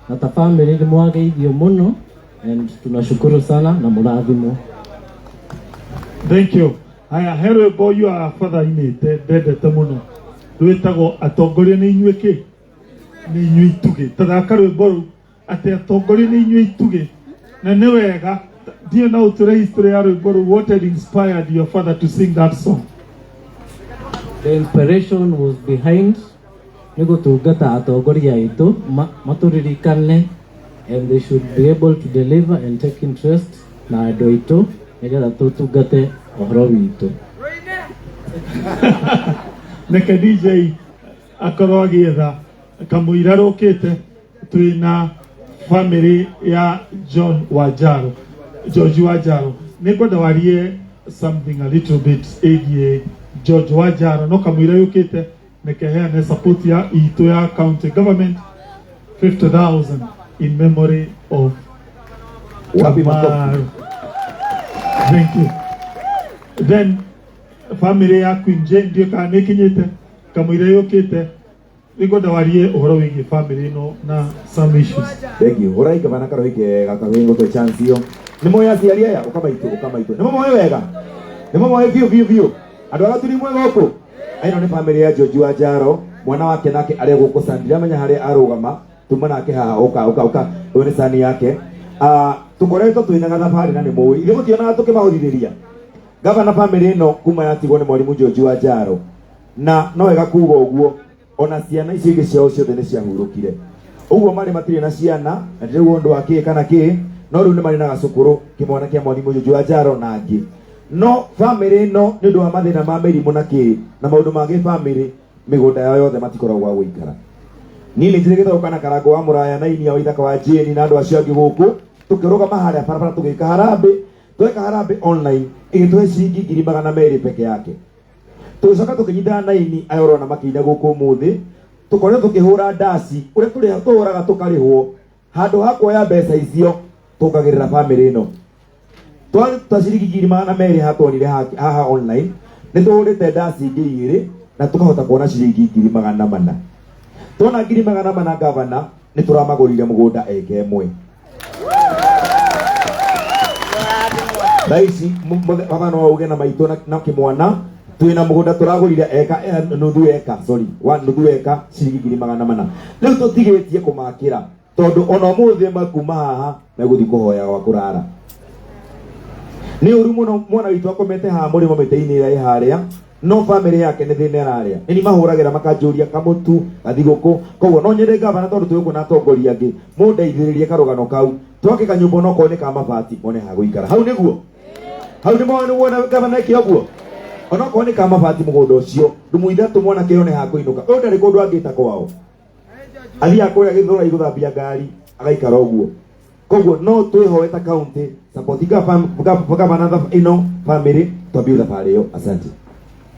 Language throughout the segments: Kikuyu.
Na ta family nĩ mwageithio mũno and tunashukuru sana na mũrathimwo. Thank you. Haya, he rwĩmbo your father ainĩte ndendete mũno, rwĩtagwo "Atongoria nĩ inyuĩ kĩ nĩ inyuĩ itugĩ". Tathaka rwĩmbo rũu, atĩ atongoria nĩ inyuĩ itugĩ, na nĩ wega ndiũ no ũtũre history ya rwĩmbo rũu. What had inspired your father to sing that song? The inspiration was behind nĩ gũtungata atongoria aitũ matũririkane and they should be able to deliver and take interest na andũ aitũ nĩgetha tũtungate ũhoro witũ. Reke DJ akorwo agĩetha kamũira rũkĩte. Twĩna family ya John Wanjaro, George Wanjaro. Nĩ ngwenda warie something a little bit ĩgiĩ George Wanjaro, no kamũira yũkĩte, reke heane support ya itũ ya county government, 50,000 in memory of Wapi makofi? Kamaru. Thank you. Then family ya Queen Jane, ndiũ kana nĩ ĩkinyĩte kamũira yũkĩte. Nĩngwenda warie ũhoro wĩgiĩ family ĩno na some issues. Thank you. Ũrai gavana karohi kega karohi ngũtwe chance iyo. Nĩ moĩ aciari aya ũkamaitũ ũkamaitũ. Nĩ moĩ wega. Nĩ moĩ biũ biũ biũ. Andũ a Gaturi mwĩ gũkũ. Ĩno nĩ family ya George wa Njaro. Mwana wake nake arĩ gũkũ Sandi. Ndiramenya harĩa arũgama. Tuma nake haha, ũka ũka ũka. Ũyũ nĩ sani yake. Ah, tũkoretwo twĩna gathabarĩ na nĩ mũĩ. Ithuĩ mũtionaga tũkĩmahũthithĩria. Gavana, family ĩno kuma yatigwo nĩ mwarimũ George wa Njaro. Na no wega kuga ũguo, ona ciana icio ingĩ ciao ciothe nĩ ciahurũkire ũguo marĩ matirĩ na ciana, na ndirauga ũndũ wa kĩ kana kĩ, no rĩu nĩ marĩ na gacũkũrũ kĩmwana kĩa mwarimũ George wa Njaro na angĩ. No family ĩno, nĩ ũndũ wa mathĩna ma mĩrimũ na kĩ na maũndũ mangĩ, family mĩgũnda yao yothe matikoragwo gwa gũikara. Niĩ nĩ njĩrĩgĩte gũka na Karango wa Mũraya na inia wa ithaka wa Jane na andũ acio angĩ gũkũ, tũkĩrũgama harĩa barabara tũgĩka harambĩ. Tweka harambĩ online, ĩgĩtũhe ciringi 200,000 peke yake. Tũgĩcoka tũkĩnyitana na ini aya ũrona makĩina gũkũ ũmũthĩ, tũkoretwo tũkĩhũra ndaci ũrĩa tũrĩ tũhũraga tũkarĩhwo. Handũ ha kuoya mbeca icio, tũngagĩrĩra family ĩno. Twaruta ciringi 200,000 hatuonire haha online, nĩ tũhũrĩte ndaci ingĩ igĩrĩ na tũkahota kuona ciringi 400,000. Tuona 400,000, gavana, nĩ tũramagũrire mũgũnda eka ĩmwe. Thaa ici baba no auge na maitũ na kĩmwana twĩna mũgũnda tũragũrire eka, nuthu eka, sorry, wa nuthu eka, ciringi 400,000. Rĩu tũtigĩtie kũmakĩra, tondũ ona ũmũthĩ makuma haha megũthiĩ kũhoya gwa kũrara. Nĩ ũru mũno mwana witũ akomete haha mũrĩmo mĩtĩ-inĩ ĩrĩa ĩ harĩa, no family yake nĩ thĩna ĩrarĩa. Nĩ mahũragĩra makanjũria kamũtu gathigũkũ. Koguo no nyende, gavana, tondũ twĩ gũkũ na atongoria angĩ, mũndeithĩrĩrie karũgano kau, twake kanyũmba onokorwo nĩ ka mabati, mone ha gũikara hau. Nĩguo hau nĩ nĩguo gavana eke ũguo, onokorwo nĩ ka mabati, mũgũnda ũcio ndumu ithatũ, mwanake one ha kũinũka. Ũyũ ndarĩ kũndũ angĩta kwao, athiaga kũrĩa Gĩthũrai gũthambia ngari, agaikara ũguo. Koguo no twĩhoe ta county support gavana ĩno family, twambie thabarĩ ĩyo. Asante.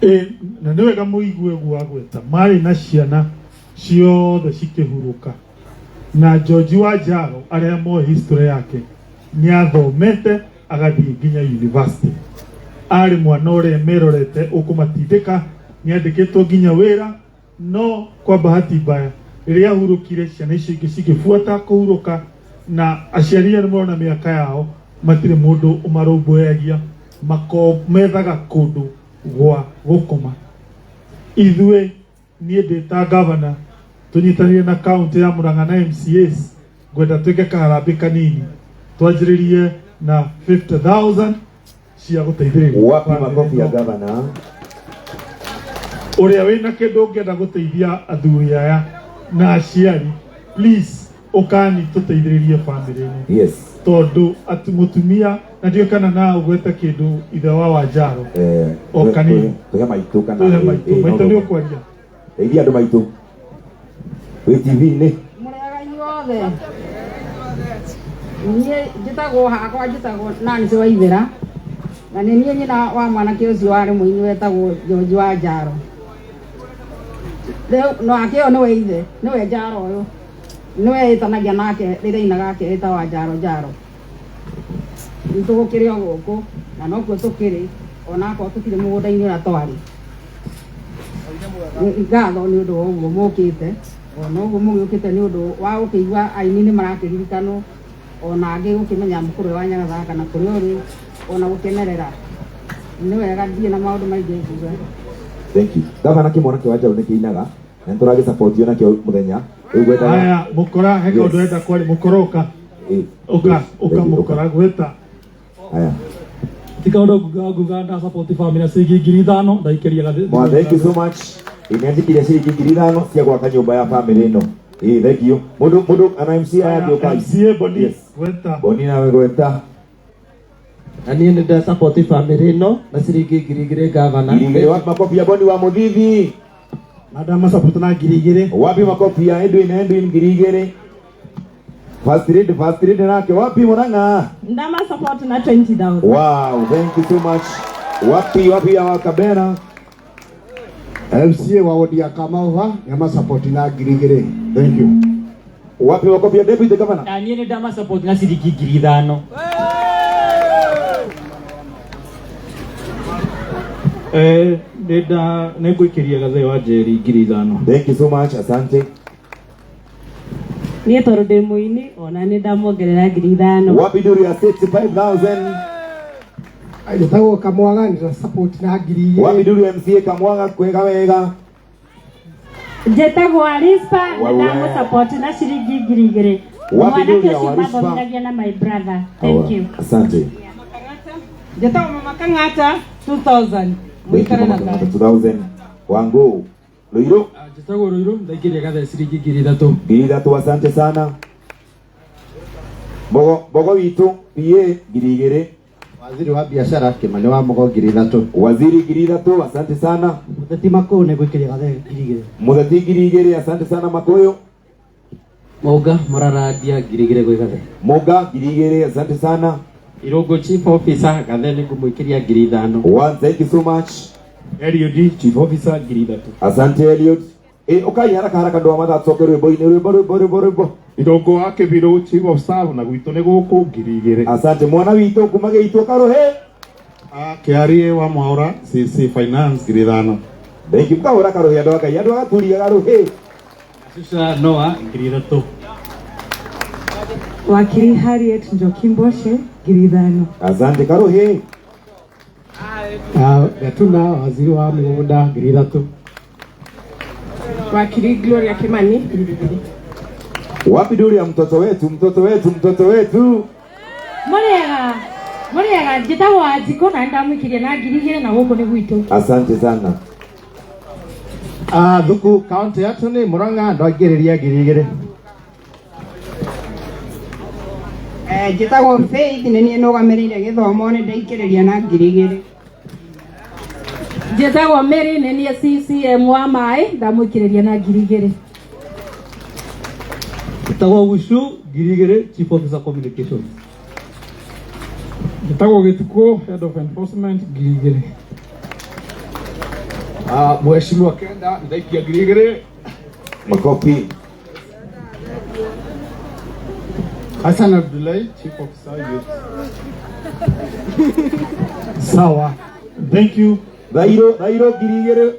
Ĩ, na nĩ wega mũigue ũguo agweta marĩ na ciana ciothe cikĩhurũka. Na George wa Njaro, arĩa moĩ history yake, nĩ athomete agathiĩ nginya university. Arĩ mwana ũrĩa merorete ũkũmatindĩka, nĩ andĩkĩtwo nginya wĩra, no kwa bahati mbaya rĩrĩa ahurũkire, ciana icio ingĩ cigĩbuata kũhurũka, na aciari aya nĩ marona mĩaka yao, matirĩ mũndũ ũmarũmbũyagia, mako methaga kũndũ gwa gũkoma. Ithuĩ, niĩ ndĩ ta gavana, tũnyitanĩire na kaunti ya Murang'a na MCAs, ngwenda twĩke kaharambĩ kanini, twanjĩrĩrie na 50,000 cia gũteithĩrĩria Wapi family makofi ya ĩno. Gavana? Ũrĩa wĩna kĩndũ ũngĩenda gũteithia athuri aya na aciari, please ũkani tũteithĩrĩrie family ĩno, tondũ ati mũtumia na ndiũĩ kana na ũgwete kĩndũ ithe wa Wanjaro. O kanini. Tuhe maitũ kana Tũhe maitũ. Maitũ, nĩ ũkwaria. Teithia andũ maitũ wĩ TV-inĩ. Mũrĩega inyuothe. Niĩ njĩtagwo, hakwa njĩtagwo Nancy Waithera, na nĩ niĩ nyina wa mwanake ũcio warĩ mũini wetagwo George wa Njaro. Rĩu nake ũyũ nĩwe ithe, nĩwe Njaro ũyũ, nĩwe ĩtanagia nake rĩrĩa ainaga akeĩta wa Njaro Njaro. Rĩu tũgũkĩrĩ o gũkũ na nokuo tũkĩrĩ, onakorwo tũtirĩ mũgũnda-inĩ ũrĩa twarĩ. Ngatho nĩ ũndũ wa ũguo mũkĩte. Ona ũguo mũgĩũkĩte nĩ ũndũ wa gũkĩigua aini nĩ marakĩririkanwo, ona angĩ gũkĩmenya mũkũrwe wa Nyagathanga na kũrĩa ũrĩ, ona gũkenerera. Nĩ wega ndirĩ na maũndũ maingĩ nguga. Thank you. Gavana, kĩmwana kĩa Wanjaru nĩ kĩinaga na nĩ tũragĩsupportio nakĩo mũthenya rĩu ngwendaga. Haya, mukora he kaundu enda kwari mukora uka. Uka uka mukora gweta. Haya. Ti kaundu nguga nda support family na ciringi 5,000 ndaikĩria gathĩ. Mwa, thank you so much. Ĩnĩanjĩkĩria ciringi 5,000 cia gwaka nyũmba ya family ĩno. Ĩ, thank you. Mũndũ mũndũ ana MC aya angĩ ũkai. MCA Boni. Yes. Gweta. Boni nawe gweta. Na niĩ nĩ nda support family ĩno na ciringi 2,000, gavana. 2,000. Wapi makofi ya Boni wa Mũthithi? Na ndamasupport na 2,000. Wapi makofi ya Edwin? Edwin 2,000. First lady, first lady nake wapi Murang'a? Ndama support na 20,000. Wow, thank you so much. Wapi wapi ya Wakabera? MCA wa wodi ya Kamauva nyama support na 2,000. Thank you. Wapi makofi ya Deputy Governor? Na niĩ nĩ ndama support na ciringi 5,000. Nĩ ngũikĩria gathee wa Njeri 5,000. Thank you so much, asante. Niĩ tondũ ndĩ mũini ona nĩ ndamuongerera 5,000. Wapi duru ya 65,000? Njĩtagwo Kamwaga, nĩ support na 2,000. Wapi duru ya MCA Kamwaga kwega wega? Njĩtagwo Arispa, nĩ Wawe. ndamũ support na ciringi 2,000. Wapi Mwanake duru ya ũcio Warispa? mathomithagia na my brother. Thank you. Asante. Njĩtagwo Mama Kang'ata 2000. Thank you, Mũikare na Mama Kang'ata thayũ. 2000. Wangu Ruiru. Njĩtagwo Ruiru, ndaikĩria gathee ciringi 3,000. 3,000, asante sana. Bogo bogo witũ PA 2,000. Waziri wa biashara Kimani wa Mugo 3,000. Waziri 3,000, asante sana. Mũteti Makũyũ nĩ ngũikĩria gathee 2,000. Mũteti 2,000, asante sana Makũyũ. Mũga Mũrarandia 2,000 gwĩ gathee. Mũga 2,000, asante sana. Irũngũ Chief Officer gathee nĩ ngũmũikĩria 5,000. One, thank you so much. Eliud Chief Officer 3,000. Asante Eliud. Ukai haraka haraka ndo wa mathaa tucoke rwĩmbo-inĩ, rwĩmbo rwĩmbo rwĩmbo rwĩmbo. Irũngũ wa Kĩbirũ Chief of Staff na gwitũ nĩ gũkũ 2,000. Asante mwana witũ kuma gĩitũ Karuhĩ. Kĩarie wa Mwaũra CC Finance 5,000. Thank you. Mkahũra Karuhĩ andũ a Ngai, andũ a Gaturia Karuhĩ. Cuca Noah 3,000. Wakiri Harriet Njoki Mboshe 5,000. Asante Karuhĩ. Gatuna waziri wa mĩgũnda 3,000. Wakiri Gloria Kimani 2,000. Wapi duri ya mtoto wetu, mtoto wetu, mtoto wetu? Mũrĩega, mũrĩega, njĩtagwo Wanjikũ na nĩndamũikĩria na 2,000 na gũkũ nĩ gwitũ. Asante sana. Thuku county attorney Murang'a ndaingĩrĩria 2,000. Njĩtagwo Faith, nĩ niĩ nũgamĩrĩire gĩthomo, nĩ ndaikĩrĩria na 2,000. Njĩtagwo Mary, nĩ niĩ CCM wa maĩ, ndamũikĩrĩria na 2,000. Njĩtagwo Gucu 2,000 Chief Officer Communications. Njĩtagwo Gĩtukũ Head of Enforcement 2,000. Mheshimiwa Kenda ndaikia 2,000. Makofi. Hassan Abdullahi Chief Officer Youth. Sawa. Thank you. Thairo, Thairo 2,000.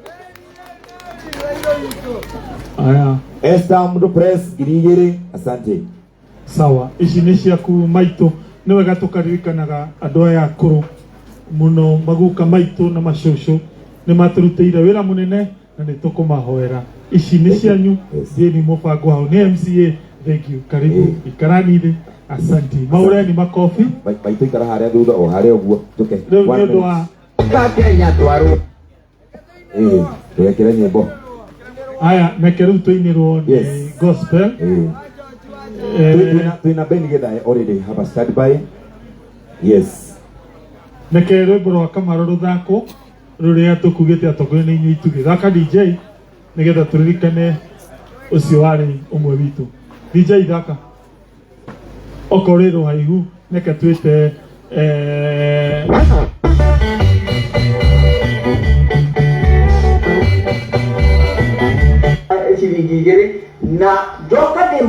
Aya. Esther Mdu Press 2,000. Asante. Sawa. Ici nĩ ciaku maitũ. Nĩ wega tũkaririkanaga andũ aya akũrũ mũno, maguka maitũ na macũcũ nĩ matũrutĩire wĩra mũnene na nĩ tũkũmahoera. Ici nĩ cianyu, thiĩni mũbango hau nĩ MCA. Thank you. Karibu. Ikarani thĩ. Asante. Maũreni makobi. Maitũ ikara harĩa thutha o harĩa ũguo. Njũke. Rĩu nĩ ũndũ wa Kenya twarwo. Twekĩre nyĩmbo. Aya, reke rĩu tũinĩrwo nĩ gospel. Twĩna Ben Githae already hapa standby. Yes. Reke rwĩmbo rwa Kamaro rũthakwo rũrĩa tũkugĩte atongoria nĩ inyuĩ itugĩ. Thaka DJ nĩgetha tũririkane ũcio warĩ ũmwe witũ. DJ thaka. Okorwo rĩ rũhaihu reke twĩte 2,000 na njoka ndĩ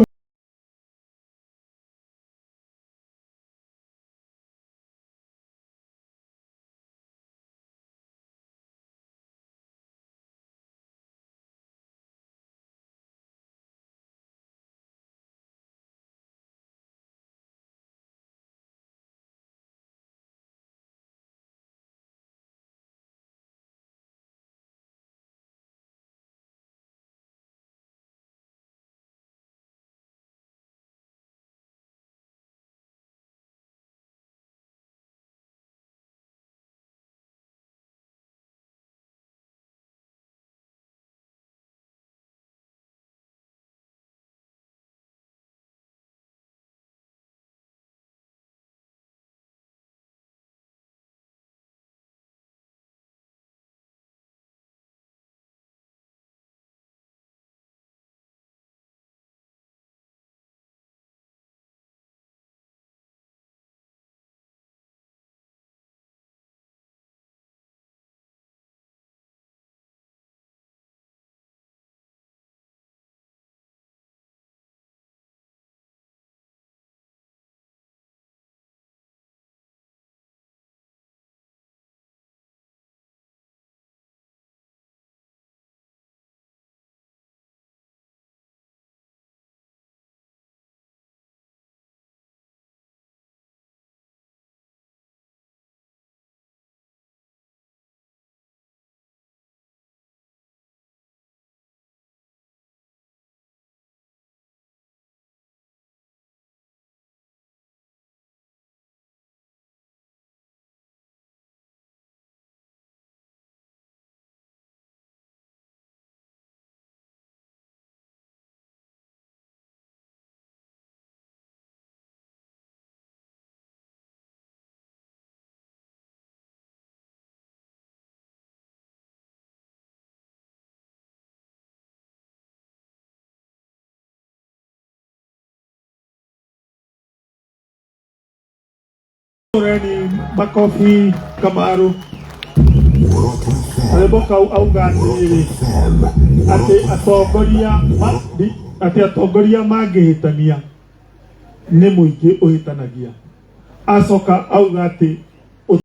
Reni makobi Kamaru. Karwĩmbo kau auga atĩrĩrĩ, atĩ atongoria atĩ atongoria mangĩhĩtania nĩ mũingĩ ũhĩtanagia. Acoka auga atĩ